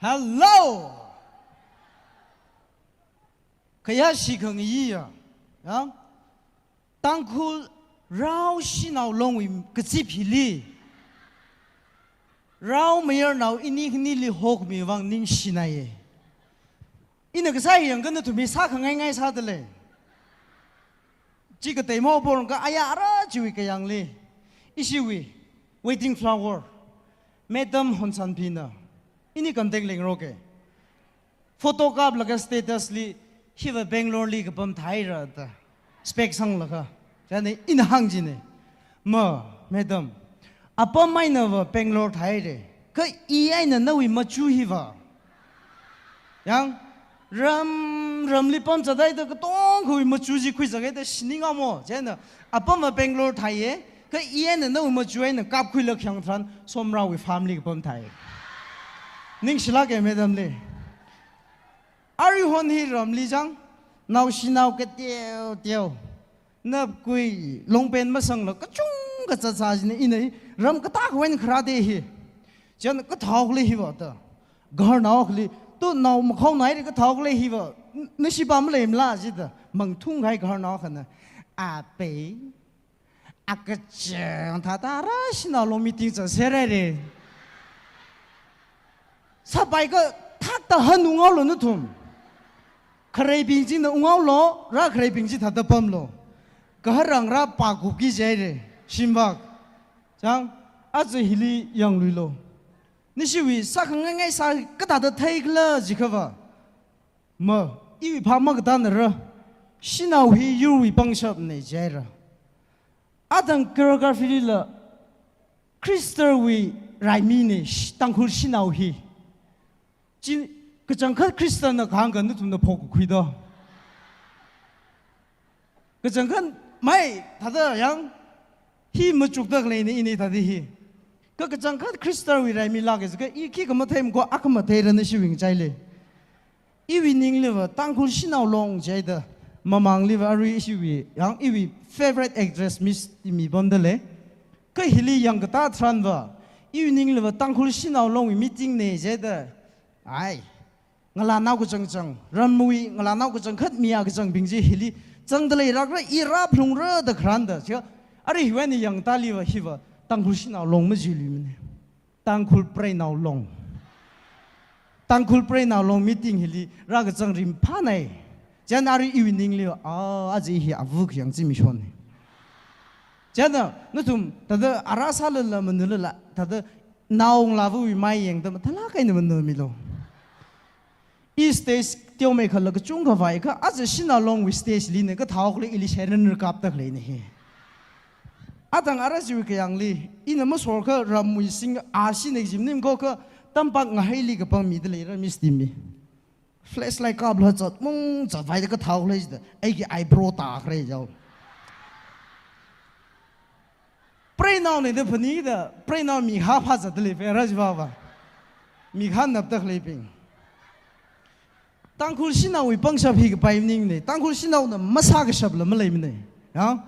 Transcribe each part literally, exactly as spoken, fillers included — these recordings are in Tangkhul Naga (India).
Hello. Kayāshi khangayi ya. Ya. Tangkhul rao shanao longwui kazip hili, rao mayarnao ini khanili hokmi vang ningshinaiye. Ina kasā yangkha nathum hi sākhangaingai sādalei. Chi katei maopong kha aya ara chiwui kayāngli, ishiwui Waiting Flower, Madam Honsanphina ini contact leingaroke. Photo kaplaga status li, hiva Bangalore li kapam thaira da. Spec sanglaga. Chieina ina hāngchine. Ma, madam, apam einava Bangalore thaire. Kha i eina nawui machu hiva, yang, ram, ramli pamzathaida katongkhawui machu chi khuizakhaida shiningamo. Chieina apamva Bangalore thaiye. Kha i eina nawui machu eina kapkhuilaga khayang tharan Somrawui farm li kapam thai. Ningshilāke madam li. Aruihon hi ramli zang, naoshinao kateo teo, napkui longpen masangla kachungkha zatzat jina, ina hi ram katākha eina kharāde hi. Chieina kathāhaokhala hiva da. Gaharnao akhali, tu nao makhaonaire, kathāhaokhala hiva. N-, nashi pam maleimala jida. Mangthungkahai gaharnao akhana, apei, akachang thāda ara shanao long meeting zatserhaire. Sāpai kathāda han unghaolu nathum. Khareibing china unghaolu, rākhareibing chi thāda pamlu. Kaharang rā pākupki jihaire, shimvak. Chang, aja hili yangluilu. Nishiwui sākhangaingai sā kathāda theikhala jikhava, ma, iwui phā makatā nara. Shanao hi yurwui pangshapne jihaira. Athang choreography lila Khristawui raimine, sh-, Tangkhul shanao hi. Chi, kachangkhat Khristana kahāngkha nathumna phokakhui do. Kachangkhat mai thāda yang, hi machukda khaleine ini thāda hi. Kha kachangkhat Khristawui raimi lāka jiakha i khikha matheimako, akha matheira nashiwui ngachaili. Iwui ningliva Tangkhul shanao long jihaida, mamangliva arui ishiwui, yang iwui favorite actress Miss Timi pamdalei. Kha hili yangkatā tharanva, iwui ningliva Tangkhul shanao longwui meeting ne jihaida, ai, ngalānao kachangchang, ramwui ngalānao kachangkhat miya kachangbing chi hili zangda leilākra, i rāphalungra da kharānda, chi, arui hiwui eina yangtaliva hiva Tangkhul shanao long majiluimane. Tangkhul preinao long. Tangkhul preinao long meeting hili rākazang ringphānai. Chieina arui iwui ningli, ah, aja hi avuk yang chi mishon. Chieina nathum thāda ara sālala manulala, thāda naongalāvawui mai yangda mathālāk eina manamilu. I stage teomeikhala kachungkha vaikha, aja shanao longwui stage lina kathāhaokhala ili share nana kapda khaleine hi. Athang ara chiwui kayāngli, ina masorkha ramwui sing ashina jimnim kokha, tampak ngahaili kapam mida leira Miss Timi. Flashlight kapla zat mung zat vaida kathāhaokhala jida, aiki eyebrow tākhare jao. Preinaone da phaningda, preinao mikhā phāzatda lei, pera jivava. Mikhā napda khaleibing. Tangkhul shanaowui pangshap hi kapai maningne, Tangkhul shanaona masākashapla maleimane. Ya?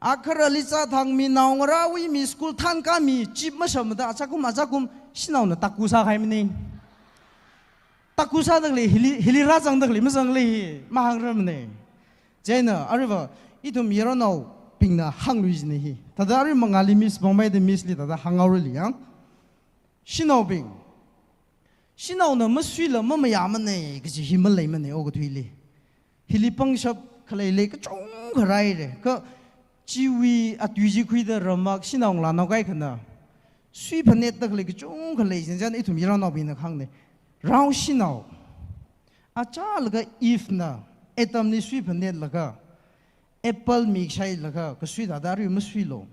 Akharali chāthangmi, naongarāwui mi, school thānkāmi, chip mashamda, achakum, achakum, shanaona taku sākahai maning. Taku sāda khalei, hili, hili rāzangda khalei, mazanglei hi, mahāngrarmane. Chieina, aruiva, ithum yaronnaobingna hānglui jine hi. Thāda arui mangāli Miss Bongmei da Miss li thāda hānghaorali yang. Shanaobing. Shanaona masuila mamayāmane, kaji hi maleimane, okathuili. Hili pangshap khaleili kachungkha rāhaire. Kha chiwui atui chi khuida ramak shanao ngalānao kaikhana suiphanetda khalei kachungkha lei, chieina ithum yaronnaobingna kahāngne. Rao shanao. Achālakha Eve na Adam li suiphanetlaga, apple mikshailaga, kasui thāda arui masuilu.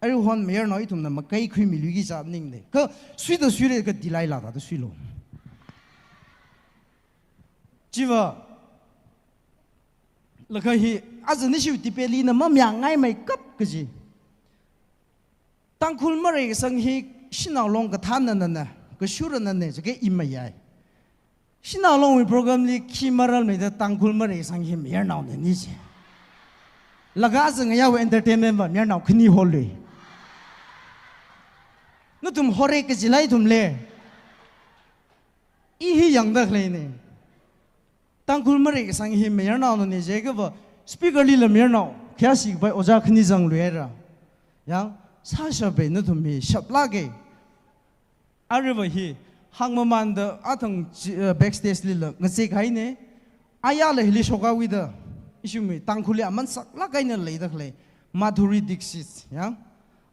Aruihon mayarnao ithumna makaikhuimiluiki chap maningne. Kha suida suire kha Delilah thāda suilu. Chiva, laga hi, aja nishiwui tipeli na mamayāngaimeikap kaji. Tangkhul mareikasang hi shanao long kathānanane, kashurane, chake i mayai. Shanao longwui program li khi maralmeida Tangkhul mareikasang hi mayarnaone ni chi. Laga aja ngayāwui entertainment va mayarnao khani holui. Nathum hore kajilai ithumle. yangda khaleina. Tangkhul mareikasang hi mayarnaona ne jiakha va, speaker lila mayarnao khayāshi kapai ojā khani zanglui haira. Yang, sāshappai nathum hi shaplāka. Aruiva hi hāngmamānda athang chi-, eh, backstage lila ngazek haina. Ayāla hili shokwui da. Ishi mi Tangkhulli aman saklāk eina leida khalei Madhuri Dixit, ya.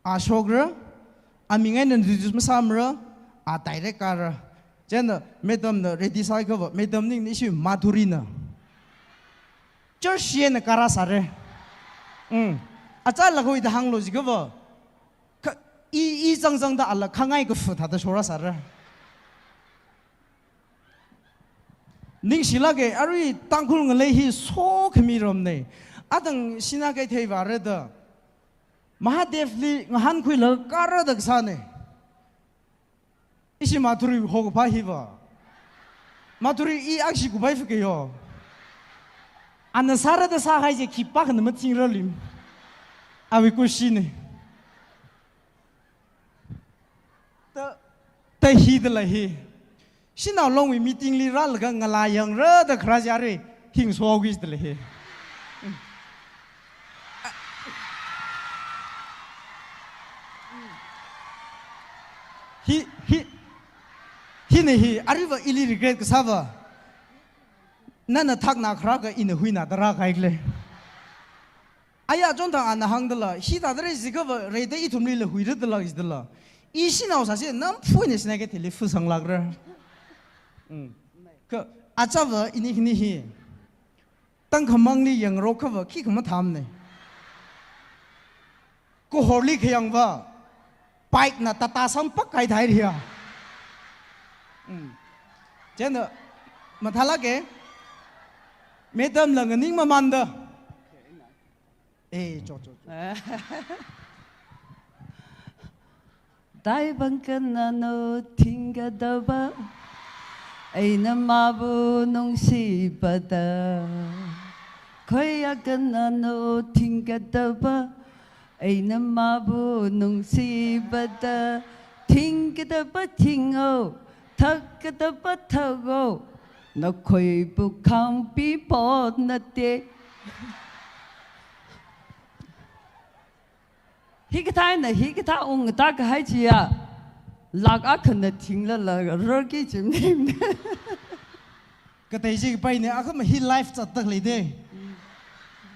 A shokra, aming eina introduce masāmara, a direct kāra. Chieina madam na ready sāi kava, madam ningna ishi Madhuri na. Church eina kārāsāra. Mm. Achālakha ida hānglu jiakha va. Kha, i, i zangzangda ala khangai kafu thāda shorāsāra. Ningshilāka, arui Tangkhul ngalei hi sokhami ramna. Athang Sinā Keithei vāra da. Mahadevli ngahānkhuilaga kārada kasāna. Ishi Madhuri hokaphā hiva. Madhuri i akshi kupai fuke yo. Ana sāra da sāhai je khipākhana mathingra lim. Awui kushina. Ta, ta hi dala hi. Shanao Longwui meeting li rālaga ngalā yangra da kharā jare hing so awui dala hi. Hi, hi, hina hi, aruiva ili regret kasāva. Nana thakna kharā kha ina huina da rākahai khala. Aya chonthang ana hāngdala, hithāda rei jiakha va reida ithumlila huira dala jidala. I shanao sāsi namphuina Sinā Keitheili fusanglākra. Mm. Kha, achāva ini khani hi. Tangkhamangli yangrok kha va khikha mathāmana. Kahorli khayang va, bike na Tata sampak kai thai ria. Mm. Chieina, mathālāka, madam la nganingmamānda. Eh, cho, cho, cho. Taipan kanano thingkatapa, eina mabu nungshipada. Khoiya kanano thingkatapa, eina mabu nungshipada. Thingkatapa thingo, thakkatapa thako, nakhoibu khangpi potnate. Hikathā eina hikathā ungtā kahai chiya, lakh akhana thinglala rarki chimnim. Katei chi paine, akhama hi live zatda khaleida.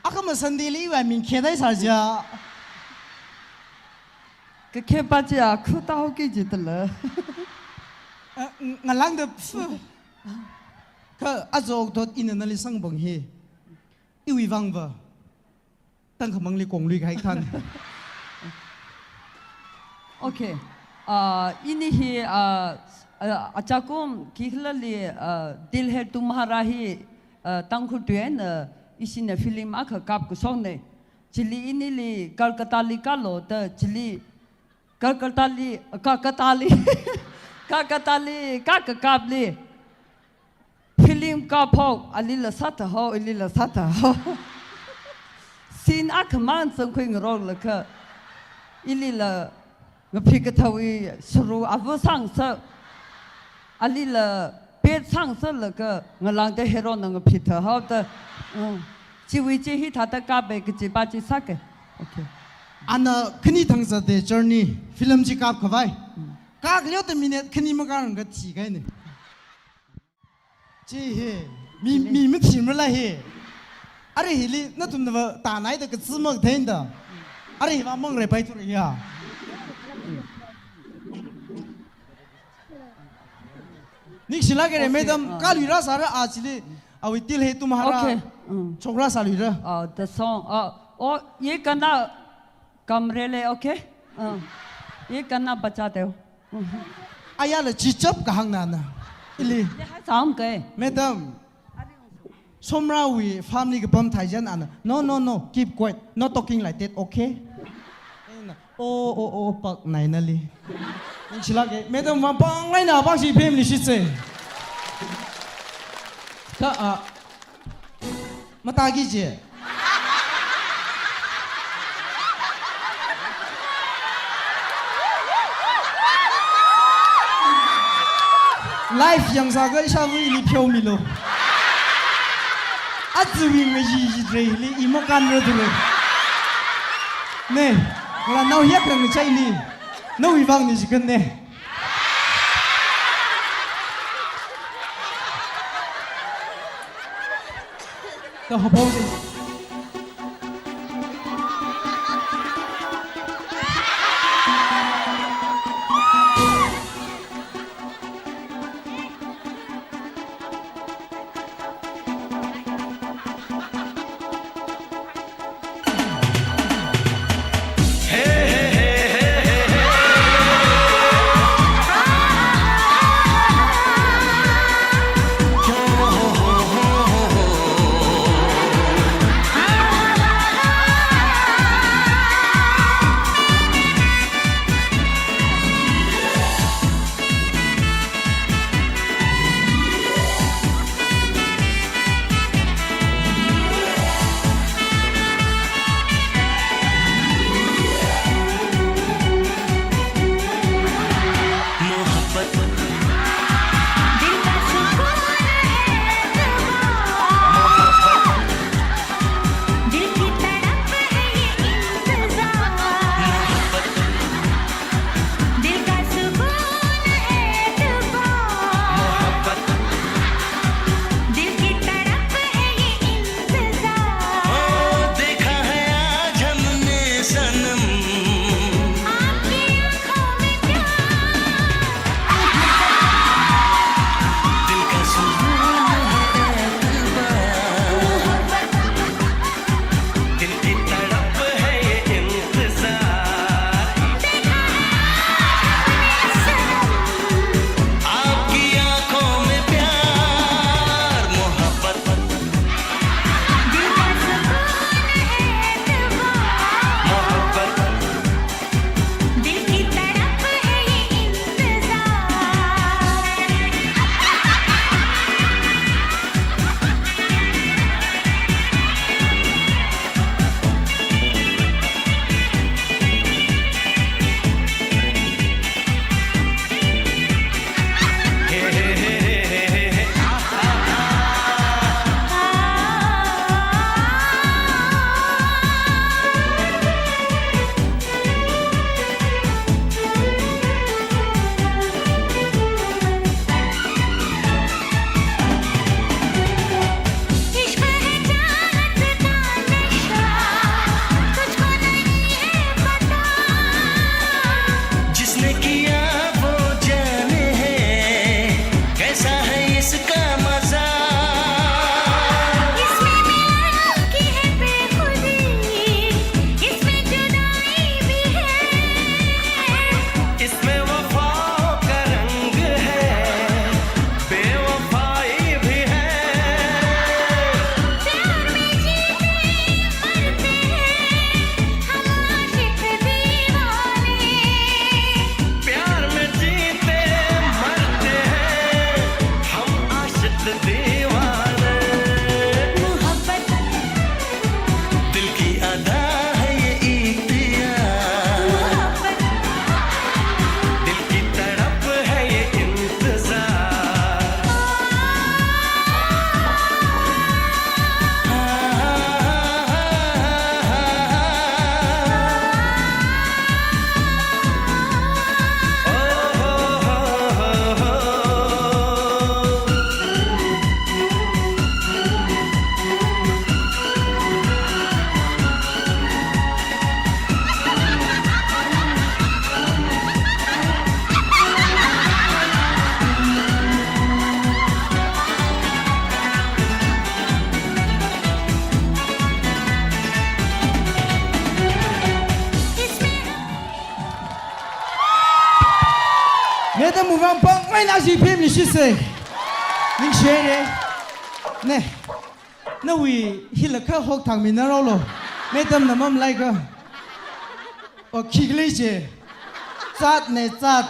Akhama Sunday li iwui ming khe dai sā ja. Kakhepa chiya, khuta hoki jitala. Ah, ng-, ngalāngda pfu. Kha azok dot ina nali sangbang hi. Iwui vangva. Tangkhamangli konglui kahai than. Okay. Ah, ini hi, ah, ah, achakum kikhalali, ah, Dil Hai Tumhara hi, ah, Tangkhul tui eina, ah, ishina film akha kapkashokna. Chili inili Kolkata li kālu da, chili Kolkata li, Kolkata li, Kolkata li, ka, kakapli. Film kaphok, alila sātha ho, ilila sātha ho. Scene akhamang sangkhui ngaroklaga. Ilila ngaphikathāwui saru avu sangsa. Alila pet sangsa laga ngalāngda hero na ngaphitha ho da. Mm. Chiwui chi hithāda kapai kajipa chi sāka. Okay. Ana khani thangzat de journey film chi kapkhavai. Mm. Kakleo da minute khani makarang kathi kahaina. Chi hi, mi, mi mathimrala hi. Arui hili, nathumna va tānaida katsima katheinda. Arui hiva mangrei paithura ya. Ningshilākra, okay, madam, ah, kaluira sāra a chili, awui Dil Hai Tumhara. Okay, mm. Chokra sāluira. Ah, the song. Ah, oh, ye gana kamre le, okay? Ah, ye gana bacha de. Ayala chichap kahāngna na. Ili. Ye hai sam ke. Madam. Somrawui family kapam thaijan ana. No, no, no. Keep quiet. No talking like that, okay? Ina, oh, oh, oh, pak nai nali. Ningshilāka. Madam, vang pang ngai na pang shi family shitse. Ka, ah. Mataki je. Live yangsākha ishāvā ili pheomilu. Aja wui ngayi yi rei li i makānra dule. Ne, ngalānao hiyākha ngachaili. Nawui vang ni jikan ne. Ka hophaose. Madam wui vang pāng ngaina aja phim ni shise. Ningshi haire. Ne. Nawui hila kha hok thangmi na rolo. Madam na mamlai kha. O khikli je. Zat ne zat.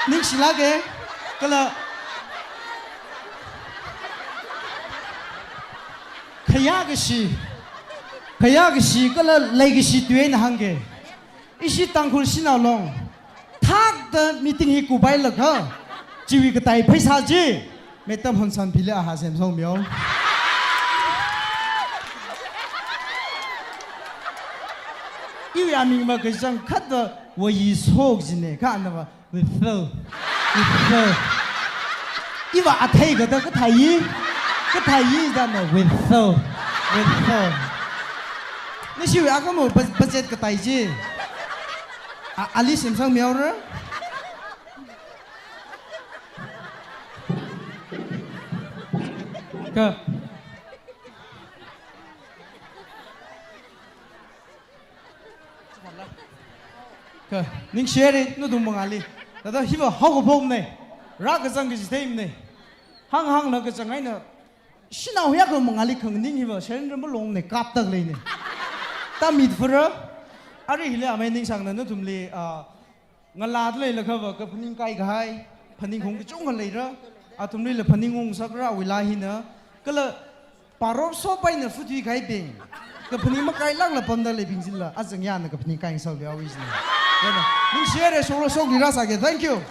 Ningshilāke. Kala. Khayā kashi. Khayā kashi kala leikashi tui eina hāngke. Ishi Tangkhul shanao long. ta meeting hi kupailakha, chiwui katai pheisā chi, Madam Honson phili aha semsangmiyo. Iwui aming makachang khatta Wayishok jine, kha anava Withou. Withou. Iva athei kata kathāi. Kathāi dana Withou. Withou. Nishiwui akamo bud-, budget katai chi. A, ali semsangmihaora. Kha. Kha, ningshire, nathum mangāli. Thāda hiva haokaphokne. Rākazang kaji theimne. Hāng hāngna kazang eina. Shanao hiya kha mangāli khanganing hiva, shenra malongne, kaptak leine. Tamit fura. Arui hili amei ningsangna nathumli, ah, ngalāda leilakhava kaphaning kaikahai, phaningkhaung kachungkha leira, athumlila phaning ungsakra awui laa hina, kala parop sopaina futhui kahaibing, kaphaning makailākla pamda leibing chila, azang yana kaphaning kaingasakluihaowa jina. Yana, ningshire, shokra shokluira sāke, thank you.